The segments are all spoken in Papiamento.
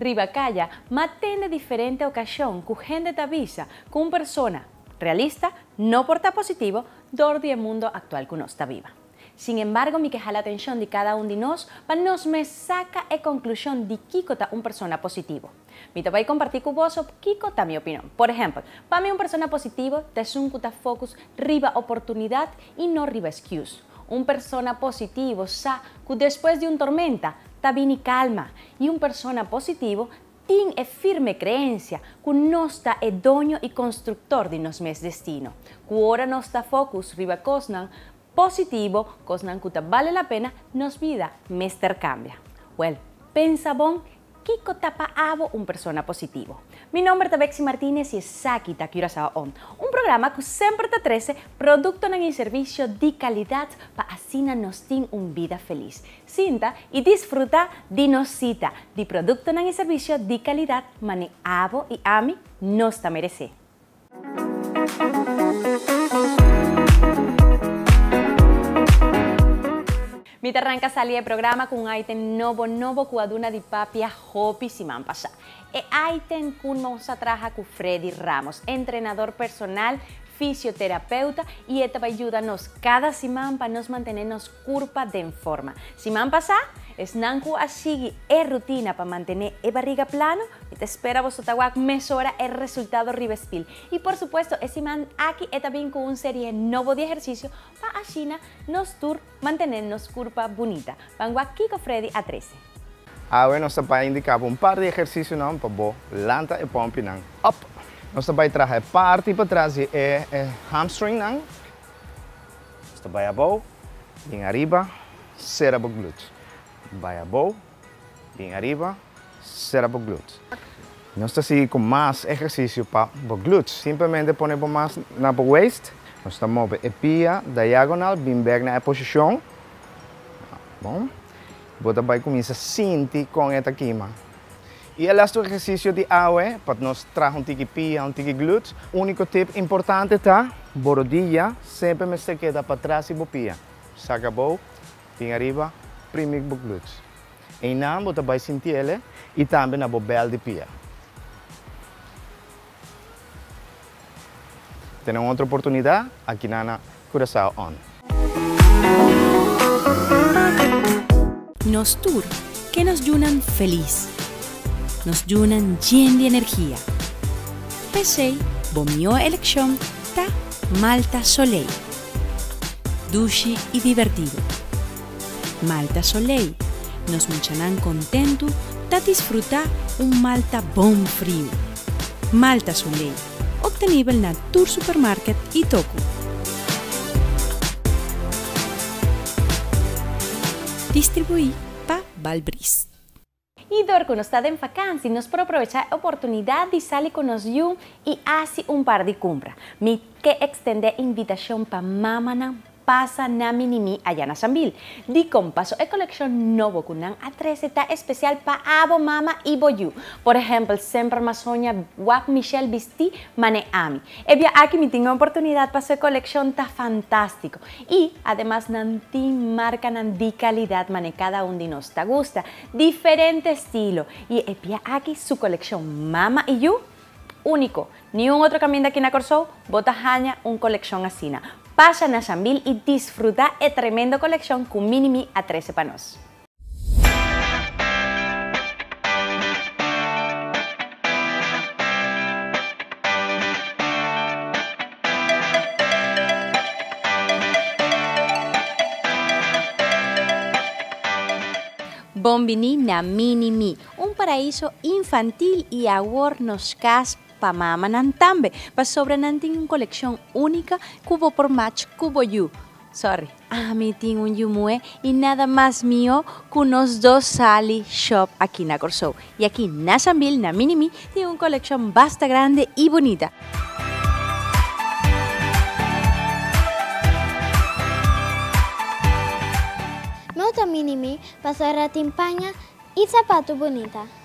Riba kaya m'a tende diferente okashon ku hende ta bisa ku un persona realista no por ta positivo dor di e mundo aktual ku nos ta biba. Sin embargo mi ke hala atenshon di kada un di nos pa nos mes saka e konklushon di kiko ta un persona positivo. Mi ta bai kompartí ku boso kiko ta mi opinion. Por ehèmpel, pa mi un persona positivo ta esun ku ta focus riba oportunidat i no riba excuse. Un persona positivo sa ku despues di un tormenta ta bini kalma i un persona positivo tin e firme kreensia ku nos ta e doño i konstruktor di nos mes destino. Ku ora nos ta focus riba kosnan positivo, kosnan ku ta bale la pena, nos bida mester kambia. Wèl, pensa bon Kiko ta pa abo un persona positivo? Mi nomber ta Bexy Martinez y esaki ta Curaçao On, un programa cu semper ta trece productonan y servicio di calidad pa asina nos tin un bida feliz. Sinta y disfruta di nos cita di productonan y servicio di calidad mane abo y ami nos ta merece. Mi ta ranka sali e programa ku un item nobo nobo ku a duna di papia hopi siman pasá. E item ku nos a traha ku Freddy Ramos, entrenador personal, fisioterapeuta i e ta bai yuda nos kada siman pa nos mantené nos kurpa den forma. Siman pasá, esnan ku a sigui e rutina pa mantené e bariga plano, mi ta spera boso ta wak mesora e resultado riba e spil. I por supuesto, e siman aki e ta bin ku un serie nobo di ehersisio pa asina nos tur mantené nos kurpa bunita. Ban wak kiko Freddy a trese. Awe nos ta bai indiká bo un par di ehersisionan pa bo lanta e pòmpinan up. Nos ta bai traha e parti patras di e hamstringnan. Nos ta bai abou, bin ariba, sera bo glutes. Bai abou, bin ariba, sera bo glutes. Nos ta sigui ku mas ehersisio pa bo glutes. Simplemente pone bo mas na bo waist. Nos ta move e pia diagonal, bin bek na e posishon. Bon. Bo ta bai kuminsa sinti kon e ta kima. I e lastu ehersisio di awe pa nos traha un tiki pia, un tiki glutes. Úniko tip importante ta, bo rodilla semper mester keda patras di bo pia. Saka abou, bin ariba, primi bo glutes. Einan bo ta bai sinti ele i tambe na bo bèl di pia. Tene un otro oportunidat aki na na Curaçao On. Nos tur ke nos yunan felis. Nos yunan yen di energia. P'esei bo mihó elekshon ta Malta Soleil. Dushi i divertido. Malta Soleil, nos muchanan kontentu ta disfrutá un malta bon friu. Malta Soleil, obtenibel na tur supermarket i toko. Distribuí pa Balbris. I dor ku nos ta den fakansi, nos por aprovechá e oportunidat di sali ku nos yu i hasi un par di kumpra. Mi ke ekstendé invitashon pa mamanan pasa na Minimi aya na Sambil. Dikon? Paso e kolekshon nobo ku nan a trese ta espesial pa abo mama i bo yu. Por ehèmpel, semper m'a soña wak Michelle bistí man'e ami. E bia aki mi tin e oportunidat paso e kolekshon ta fantástiko. I ademas nan tin markanan di kalidat man'e kada un di nos ta gusta. Diferente estilo. I e bia aki su kolekshon Mama i Yu, úniko. Niun otro kaminda aki na Kòrsou bo ta haña un kolekshon asina. Pasa na Sambil i disfrutá e tremendo kolekshon ku Minimi a trese pa nos. Bon bini na Minimi, un paraiso infantil i awor nos kas pa mamanan tambe, pasobra nan tin un kolekshon únika ku bo por match ku bo yu. Sorry, ami tin un yu muhé i nada mas mihó ku nos dos sali shop aki na Kòrsou. I aki na Sambil, na Minimi, tin un kolekshon basta grandi i bunita. No ta Minimi pasobra tin paña i sapatu bunita.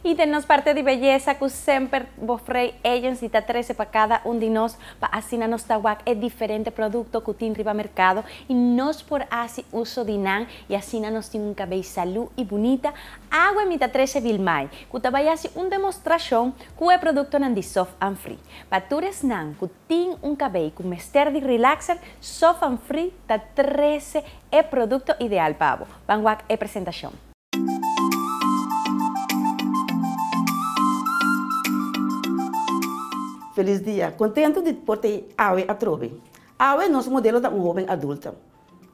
I den nos parti di beyesa ku semper Bofrey Agency ta trese pa kada un di nos pa asina nos ta wak e diferente produkto ku tin riba merkado i nos por hasi uso di nan i asina nos tin un kabei salú i bunita. Awe mi ta trese Vilmay ku ta bai hasi un demostrashon ku e produktonan di Soft and Free. Pa tur esnan ku tin un kabei ku mester di relaxer, Soft and Free ta trese e produkto ideal pa bo. Ban wak e presentashon. Felis dia! Contento di por ta awe atrobe. Awe nos modelo ta un hoben adulto.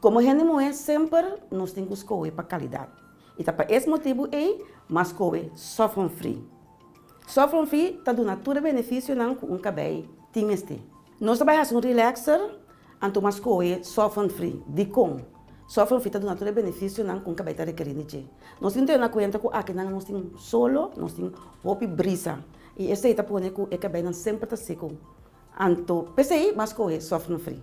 Como hende muhe semper nos tin cu scohe pa calidad. Y ta pa es motibu ey mas scohe Soft and Free. Soft and Free ta duna tur e beneficionan cu un cabey tin mester. Nos ta bay haci un relaxer anto mas scohe Soft and Free. Dicon? Soft and Free ta duna tur e beneficionan cu un cabey ta rekeri di dje. Nos tin tene na cuenta cu akinan nos tin solo, nos tin hopi brisa y esey ta pone cu e cabeynan semper ta seco. Anto p'esey mas scohe Soft and Free.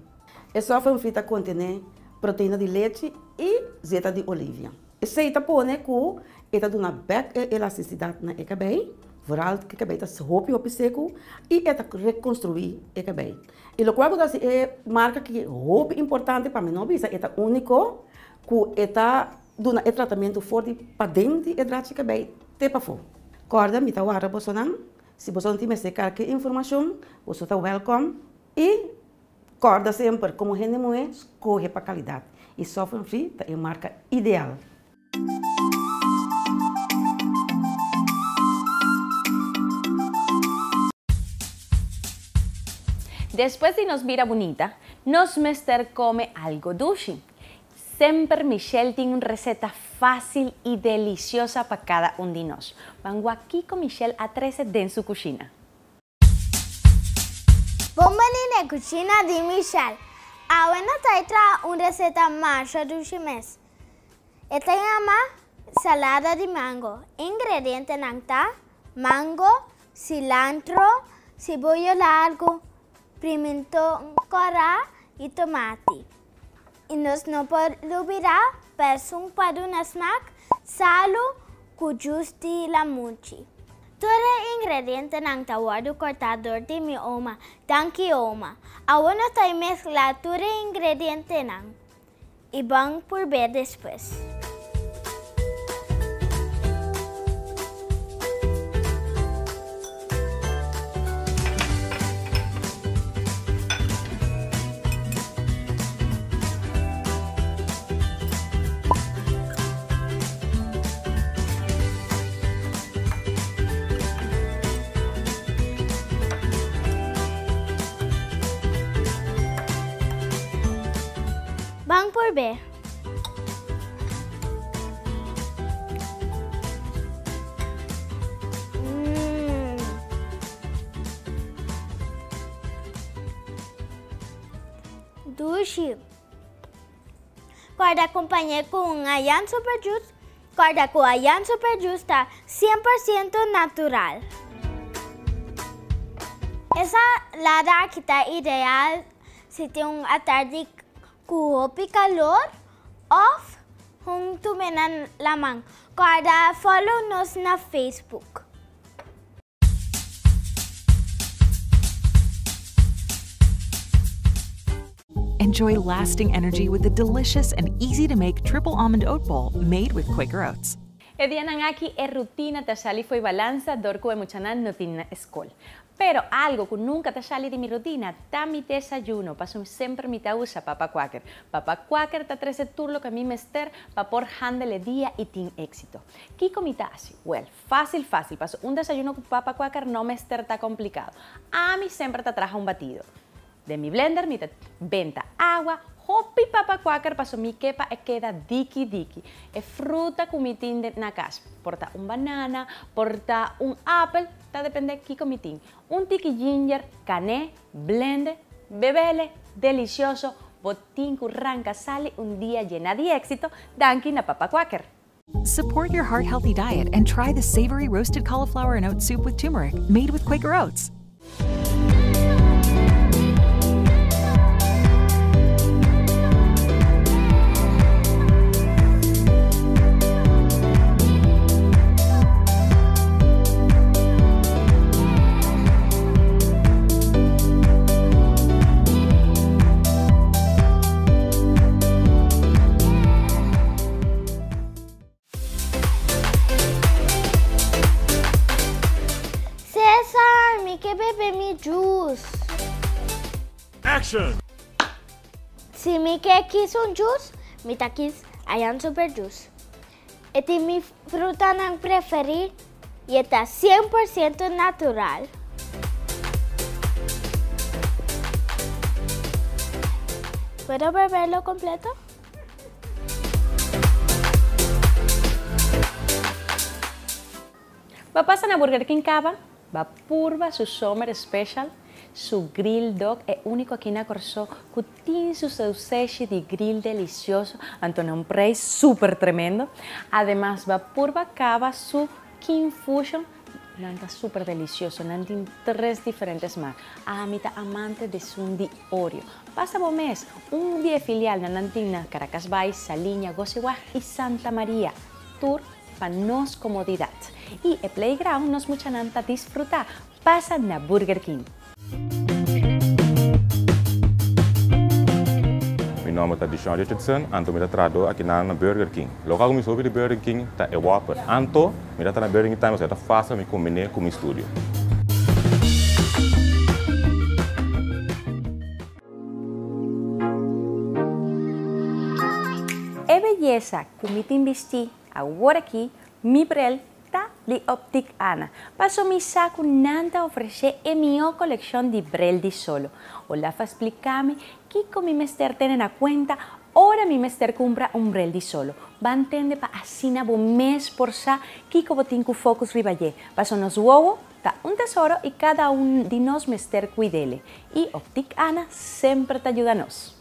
E Soft and Free ta contene proteina di lechi y zeta di olivia. Esey ta pone cu e ta duna bek e elasticidad na e cabey, vooral cu e cabey ta hopi hopi seco y e ta reconstrui e cabey. Y locual cu ta haci e marca aki hopi importante pa mi no bisa e ta unico cu e ta duna e tratamento for di paden di e drachi cabey te pafo. Corda mi ta warda bosonan, si boso tin mester cualkier informacion boso ta welcome y corda semper como hende muhe scoge pa calidad y Soft and Free ta e marca ideal. Despues di nos bira bunita, nos mester come algo dushi. Semper Michelle tin un receta facil y deliciosa pa cada un di nos. Ban wak kico Michelle a trece den su cushina. Bon bini na cushina di Michelle. Awe nos ta traha un receta masha dushi mes. E ta yama salada di mango. Ingredientenan ta mango, cilantro, siboyo largo, pimentón cora y tomati. Y nos no por lubida persun pa duna smaak, salo cu juice di lamunchi. Tur e ingredientenan ta wordo corta door di mi oma. Danki, oma. Awo nos ta mezcla tur e ingredientenan. Y ban purba despues. Ban purba. Dushi. Corda acompaña cu un Ayan Super Juice. Corda cu Ayan Super Juice ta 100% natural. E salada aki ta ideal si tin un atardi cu hopi calor of hunto na laman. Corda follow nos na Facebook. Enjoy lasting energy with the delicious and easy to make triple almond oat bowl made with Quaker Oats. E dianan aki e rutina ta sali fo'i balansa dor cu e muchanan no tin scol. Pero algo cu nunca ta sali di mi rutina, ta mi desayuno, paso semper mi ta usa Papa Quaker. Papa Quaker ta trece tur loke mi mester pa por handle dia y tin exito. Kico mi ta haci? Well, facil facil, paso un desayuno cu Papa Quaker no mester ta complica. Ami semper ta traha un batido. Den mi blender mi ta benta awa, hopi Papa Quaker paso mi ke pa e keda diki diki. E fruta cu mi tin na cas, por ta un banana, por ta un appel, ta depende kico mi tin. Un tiki ginger, cane, blend, bebele, delicioso, bo tin cu ranca sali un dia yena di exito, danki na Papa Quaker. Support your heart healthy diet and try the savory roasted cauliflower and oat soup with turmeric made with Quaker Oats. Action! Si mi ke kis un juice, mi ta kis Ayan Super Juice. E tin mi frutanan preferí i e ta 100% natural. Puedo beberlo completo? Bo a pasa na Burger King caba? Bo a purba su Summer Special? Su Grill Dog e unico aki na Corsou cu tin su sauseshi di grill delicioso anto na un prijs super tremendo. Ademas bo a purba caba su King Fusion? Nan ta super delicioso, nan tin tres diferente smaak. Ami ta amante di esun di Oreo. Pasa bo mes, un di e filialnan nan tin na Caracasbaai, Saliña, Gosiwag y Santa Maria. Tur pa nos comodidad. Y e playground nos muchanan ta disfruta. Pasa na Burger King. Mi nomber ta Dishon Richardson, anto mi ta trahador akinan na Burger King. Loke a kuminsá hopi di Burger King ta e Whopper. Anto mi ta traha na Burger King tambe pasobra ta fásil mi kombiné ku mi studio. E beyesa ku mi tin bistí awor aki, mi brel ta di Optic Ana. Paso mi sa ku nan ta ofresé e mihó kolekshon di brel di solo. Olaf a spliká mi kiko mi mester tene na kuenta ora mi mester kumpra un brel di solo. Ban tende pa asina bo mes por sa kiko bo tin ku focus riba dje. Paso nos wowo ta un tesoro i kada un di nos mester kuid'ele. I Optic Ana semper ta yuda nos.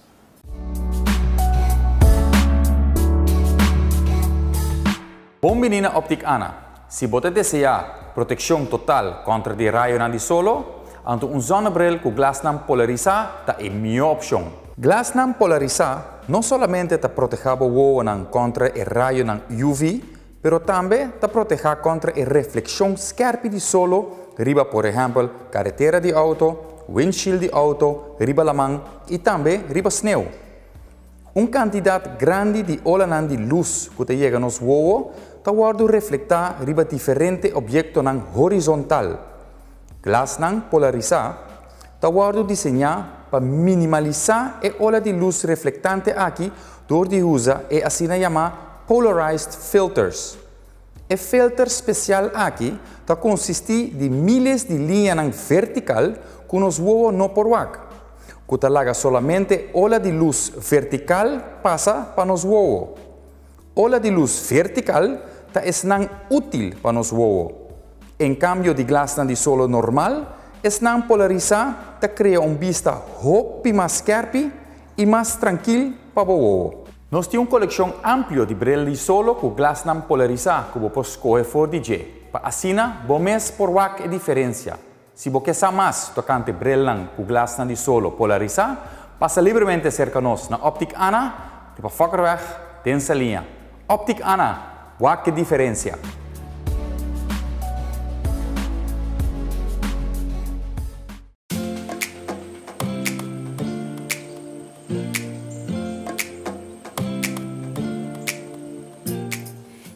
Bon bini na Optic Ana. Si bo ta deseá protekshon total kontra di rayonan di solo, anto un zonnebril ku glasnan polarisá ta e mihó opshon. Glasnan polarisá no solamente ta protehá bo wowonan kontra e rayonan UV, pero tambe ta protehá kontra e reflekshon skèrpi di solo riba por ehèmpel karetera di outo, windshield di outo, riba laman i tambe riba sneu. Un kantidat grandi di olanan di lus ku ta yega nos wowo ta wòrdu reflektá riba diferente obyektonan horizontal. Glasnan polarisá ta wòrdu diseñá pa minimalisá e ola di lus reflektante aki dor di usa e asina yamá polarized filters. E filter spesial aki ta konsistí di miles di liñanan vertikal ku nos wowo no por wak, ku ta laga solamente ola di lus vertikal pasa pa nos wowo. Ola di lus vertikal ta esnan útil pa nos wowo. En kambio di glasnan di solo normal, esnan polarisá ta krea un bista hopi mas skèrpi i mas trankil pa bo wowo. Nos tin un kolekshon amplio di bril di solo ku glasnan polarisá ku bo por skohe for di dje, pa asina bo mes por wak e diferensia. Si bo ke sa mas tokante brilnan ku glasnan di solo polarisá, pasa libremente serka nos na Optic Ana, riba Fokkerweg, den Saliña. Optic Ana, wak e diferensia!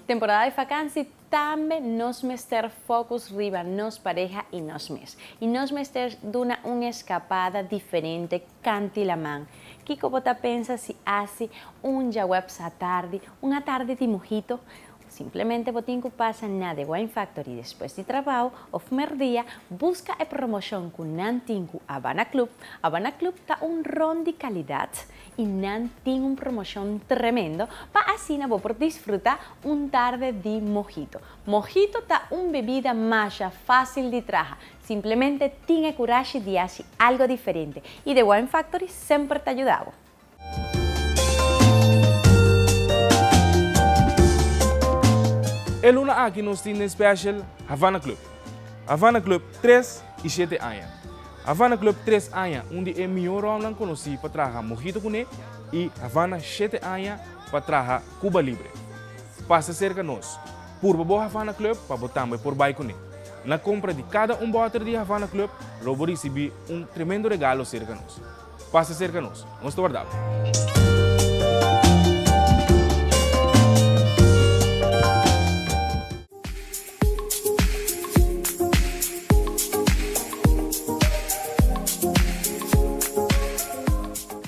Temporada di vakansi tambe nos mester focus riba nos pareha y nos mes. Y nos mester duna un escapada diferente canti laman. Kico bo ta pensa si haci un djaweps atardi, un atardi di mojito? Simplemente bo tin ku pasa na The Wine Factory despues di trabao of merdia, buska e promoshon ku nan tin ku Habana Club. Habana Club ta un ron di kalidat i nan tin un promoshon tremendo pa asina bo por disfruta un tarde di mojito. Mojito ta un bebida masha fásil di traha, simplemente tin e kurashi di hasi algo diferente i The Wine Factory semper ta yuda bo. E luna aki nos tin den special Havana Club. Havana Club tres y shete aña. Havana Club tres aña, un di e mihor romnan conoci pa traha mojito cune y Havana shete aña pa traha Cuba Libre. Pasa cerca nos. Purba bo Havana Club pa bo tambe por bay cune. Na compra di cada un boter di Havana Club lo bo ricibi un tremendo regalo cerca nos. Pasa serka nos. Nos ta warda bo.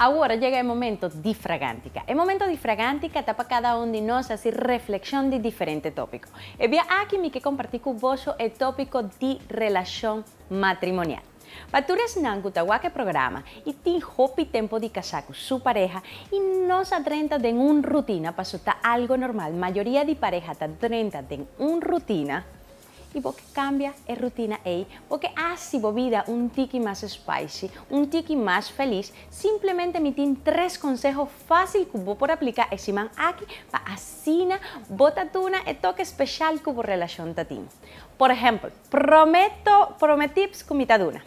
Awor a yega e momento di Fragántica. E momento di Fragántica ta pa kada un di nos hasi reflekshon di diferente tópiko. E bia aki mi ke kompartí ku boso e tópiko di relashon matrimonial. Pa tur esnan ku ta wak e programa i tin hopi tempu di kasá ku su pareha i no sa drenta den un rutina paso ta algo normal, mayoria di pareha ta drenta den un rutina, I bo ke kambia e rutina ei, bo ke hasi bo bida un tiki mas spicy, un tiki mas felis, simplemente mi tin tres konseho fásil ku bo por apliká e siman aki pa asina bo ta duna e toke speshal ku bo relashon ta tin. Por ehèmpel, promé to promé tips ku mi ta duna,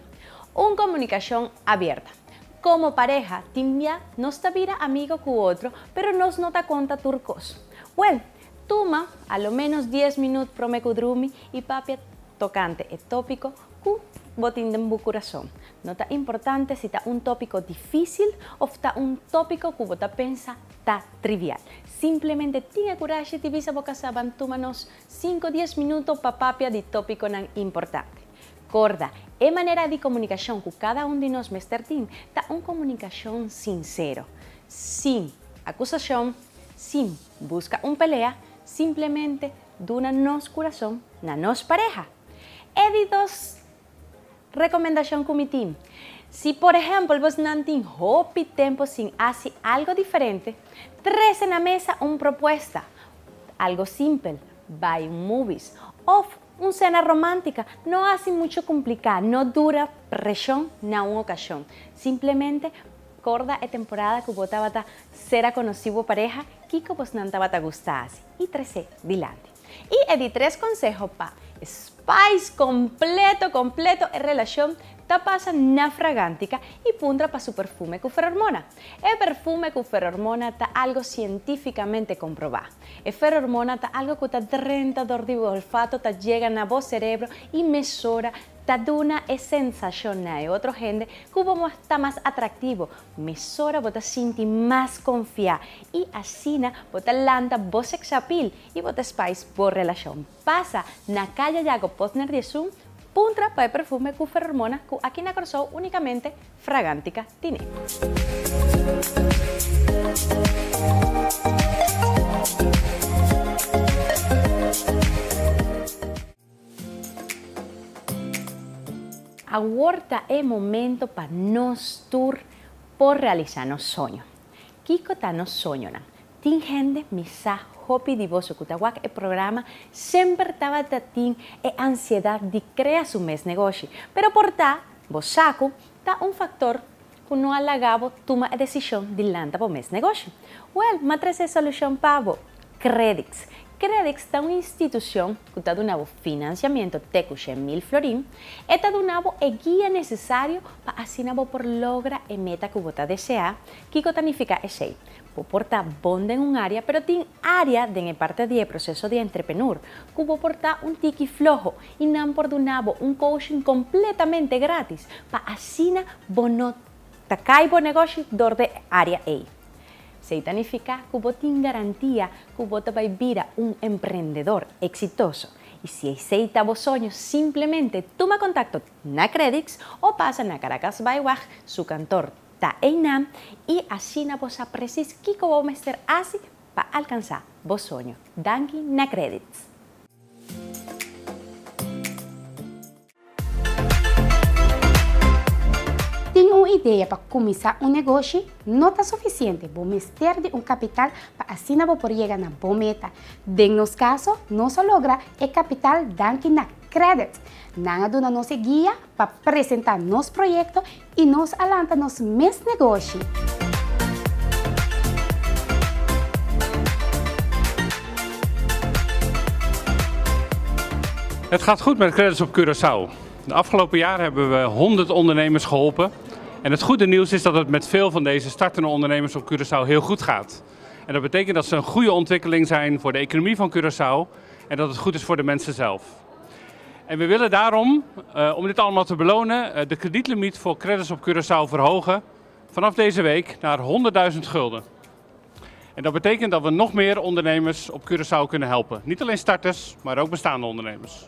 un komunikashon abierta. Komo pareha, tin bia nos ta bira amigo ku otro, pero nos no ta konta tur kos. Wèl, Tuma a lo ménos dies minüt promé ku drumi i papia tokante e tópiko ku bo tin den bo kurason. No ta importante si ta un tópiko difísil òf ta un tópiko ku bo ta pensa ta trivial. Simplemente tin e kurashi di bisa bo kasá ban tuma nos sinku dies minuto pa papia di tópikonan importante. Korda, e manera di komunikashon ku kada un di nos mester tin ta un komunikashon sinsero, sin akusashon, sin Buska un pelea, simplemente duna nos kurason na nos pareha. E di dos rekomendashon ku mi tin, Si por ehèmpel bosnan tin hopi tempu sin hasi algo diferente, trese na mesa un propuesta, algo simpel, bai un movies òf un sena romántika, no hasi muchu kompliká, no dura preshon na un okashon. Simplemente Corda e temporada cu bo tabata cera conoci bo pareha, kico bosnan tabata gusta haci y trece dilanti. Y e di tres conseho pa spice completo completo e relacion ta pasa na Fragántica y puntra pa su perfume cu ferormona. E perfume cu ferormona ta algo cientificamente comproba. E ferormona ta algo cu ta drenta dor di bo olfato ta yega na bo cerebro y mesora Ta duna e sensashon na e otro hende ku bo ta mas atraktivo, mesora bo ta sinti mas konfiá i asina bo ta lanta bo seksapil i bo ta spice bo relashon. Pasa na Kaya Jago Posner 11, puntra pa e perfume ku ferormona ku aki na Kòrsou únikamente Fragántica tine. Awor ta e momento pa nos tur por realisá nos soño. Kiko ta nos soñonan? Tin hende mi sa hopi di boso ku ta wak e programa semper tabata tin e ansiedat di krea su mes negoshi, pero por ta bo sa ku ta un faktor ku no a laga bo tuma e desishon di lanta bo mes negoshi. Wèl, m'a trese e solushon pa bo, Credix. Credix ta un institushon ku ta duna bo finansiamentu te ku 100,000 florin. E ta duna bo e guia nesesario pa asina bo por logra e meta ku bo ta deseá. Kiko ta nifiká esei? Bo por ta bon den un área, pero tin área den e parte di e proseso di entrepenur ku bo por ta un tiki floho i nan por duna bo un coaching kompletamente grátis pa asina bo no ta kai bo negoshi dor di e área ei. Esei ta nifiká ku bo tin garantia ku bo ta bai bira un emprendedor eksitoso. I si esei ta bo soño, simplemente tuma kontakto na Credix o pasa na Caracasbaaiweg su kantor Ta einan i asina bo sa presis kiko bo mester hasi pa alkansá bo soño. Danki na Credits. Tin un idea pa kuminsá un negoshi no ta sufisiente, bo mester di un kapital pa asina bo por yega na bo meta. Den nos kaso, nos a logra e kapital danki na Credits. Nan a duna nos e guia pa presentá nos proyekto i nos a lanta nos mes negoshi. Het gaat goed met Credits op Curaçao. De afgelopen jaren hebben we 100 ondernemers geholpen. En het goede nieuws is dat het met veel van deze startende ondernemers op Curaçao heel goed gaat. En dat betekent dat ze een goede ontwikkeling zijn voor de economie van Curaçao en dat het goed is voor de mensen zelf. En we willen daarom, om dit allemaal te belonen, de kredietlimiet voor credits op Curaçao verhogen vanaf deze week naar 100.000 gulden. En dat betekent dat we nog meer ondernemers op Curaçao kunnen helpen. Niet alleen starters, maar ook bestaande ondernemers.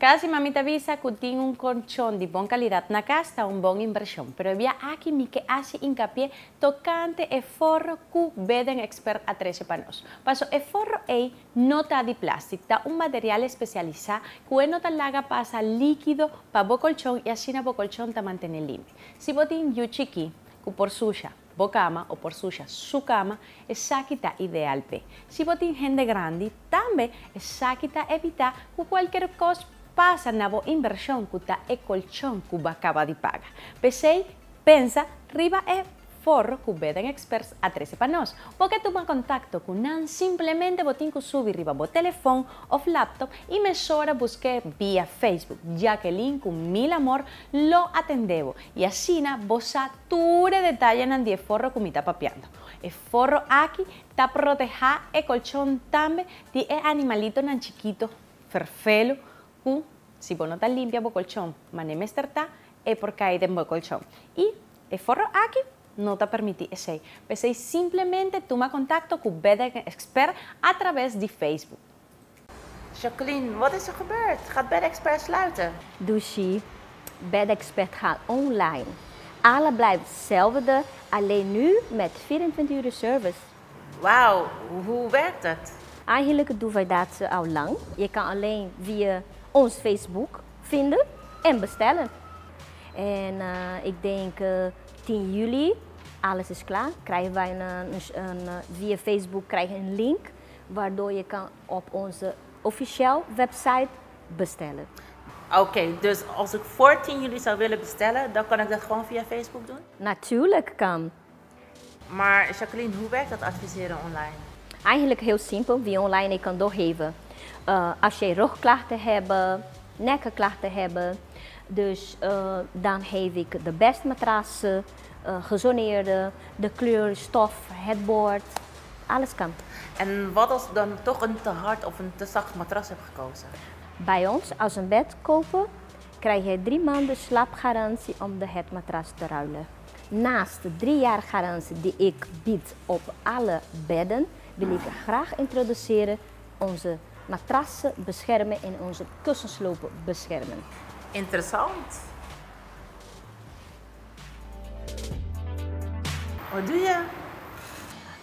Kada siman mi ta bisa ku tin un kolchon di bon kalidat na kas ta un bon invershon, pero e bia aki mi ke hasi inkapié tokante e forro ku Beden Expert a trese pa nos. Paso e forro ei no ta di plastik, ta un material espesialisá ku e no ta laga pasa líkido pa bo kolchon i asina bo kolchon ta mantené limpi. Si bo tin yu chikí ku por susha bo kama o por susha su kama, esaki ta ideal p'e. Si bo tin hende grandi, tambe esaki ta evitá ku kualker kos pasa na bo invershon ku ta e kolchon ku bo a kaba di paga. P'esei, pensa riba e forro ku Beden Experts a trese pa nos. Bo ke tuma kontakto ku nan, simplemente bo tin ku subi riba bo telefon òf laptop i mesora busk'é via Facebook. Jacqueline ku mil amor lo atendé bo i asina bo sa Tur e detayenan di e forro ku mi ta papiando. E forro aki ta protehá e kolchon tambe di e animalitonan chikito ferfelu ku si bo no ta limpia bo kolchon man'e mester ta, e por kai den bo kolchon. I e forro aki no ta permití esei. P'esei simplemente tuma kontakto ku Bedding Expert atraves di Facebook. Jacqueline, wat is er gebeurd? Gaat Bedexpert sluiten? Dushi, Bedexpert gaat online. Alle blijft hetzelfde, alleen nu met 24 uur service. Wauw, hoe werkt het? Eigenlijk doen wij dat al lang. Je kan alleen via ons Facebook vinden en bestellen. En uh, ik denk uh, eh, 10 juli, alles is klaar. Krijgen wij een, een, een via Facebook krijg je een link waardoor je kan op onze officieel website bestellen. Oké, dus als ik voor 10 juli zou willen bestellen, dan kan ik dat gewoon via Facebook doen? Natuurlijk kan. Maar Jacqueline, hoe werkt dat adviseren online? Eigenlijk heel simpel, via online ik kan doorgeven. Uh, als jij rugklachten hebt, nekkenklachten hebben, dus uh, dan geef ik de beste matrassen, uh, gezoneerde, de kleur, stof, het bord, alles kan. En wat als ik dan toch een te hard of een te zacht matras heb gekozen? Bij ons, als een bed kopen, krijg je drie maanden slaapgarantie om de het matras te ruilen. Naast de drie jaar garantie die ik bied op alle bedden, wil ik graag introduceren onze matrassen beschermen en onze kussenslopen beschermen. Interessant. Wat doe je?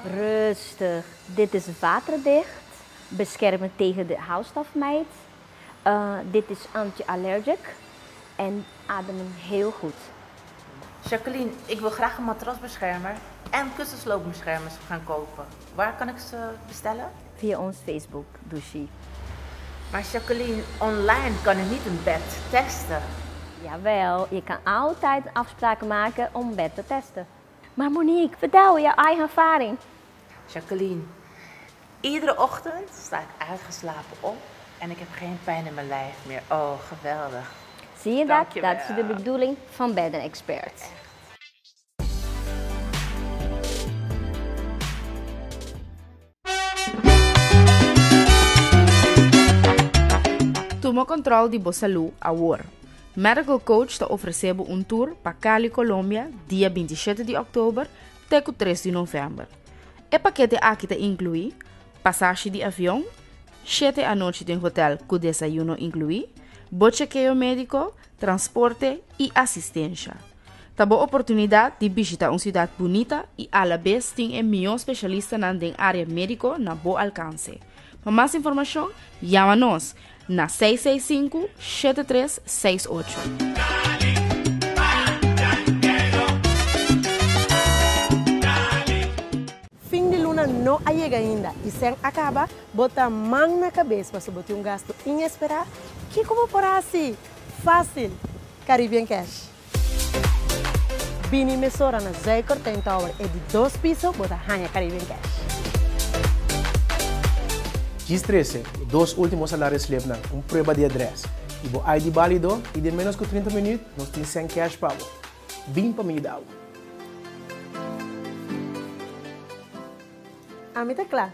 Rustig. Dit is waterdicht, beschermen tegen de huisstofmijt. Uh, dit is anti-allergic en ademen heel goed. Jacqueline, ik wil graag een matrasbeschermer en kussensloopbeschermers gaan kopen. Waar kan ik ze bestellen? Via ons Facebook, Douchie. Maar Jacqueline, online kan ik niet een bed testen. Jawel, je kan altijd afspraken maken om bed te testen. Maar Monique, vertel jouw eigen ervaring. Jacqueline, iedere ochtend sta ik uitgeslapen op en ik heb geen pijn in mijn lijf meer. Oh, geweldig. Zie je dat? Dat is de bedoeling van Bed Expert. Tuma control di bo salú awor. Medical Coach ta ofresé bo un tour pa Cali, Colombia dia 27 di òktober te ku 3 di novèmber. E pakete aki ta inkluí, pasashi di avion, shete anochi den hotèl ku desayuno inkluí, bo chekeo médiko, transporte i asistensha. Ta bo oportunidat di bishita un siudat bunita i alabes tin e mihó spesialistanan den área médiko na bo alkanse. Pa mas informashon, yama nos na seis seis sinku, shete tres seis ocho. Fin di luna no a yega ainda y sèn a caba, bo ta man na cabes pasobra bo tin un gasto inespera? Kico bo por haci? Facil! Caribbean Cash. Bini mesora na Zuikertuin Tower e di dos piso bo ta haña Caribbean Cash. Djis trese e dos ultimo salario slipnan, un prueba di adres y bo ID balido y den menos cu 30 minuut nos tin cen cash pa bo. Bin pa mi yuda bo. Ami ta kla.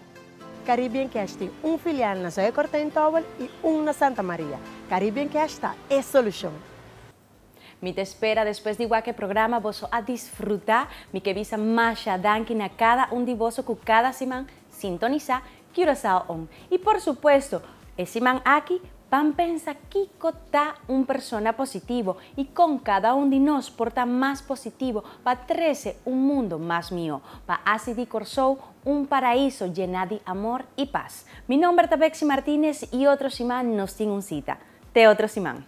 Caribbean Cash tin un filial na Zuikertuin Tower y un na Santa Maria. Caribbean Cash ta e solucion. Mi ta spera despues di wak e programa boso a disfruta. Mi ke bisa masha danki na kada un di boso ku kada siman sintonisa Curaçao On. I por supuesto e siman aki. Ban pensa kiko ta un persona positivo i kon kada un di nos por ta mas positivo pa trese un mundu mas mihó, pa hasi di Kòrsou un paraiso yená di amor i pas. Mi nòmber ta Bexy Martinez i otro siman nos tin un sita. Te otro siman!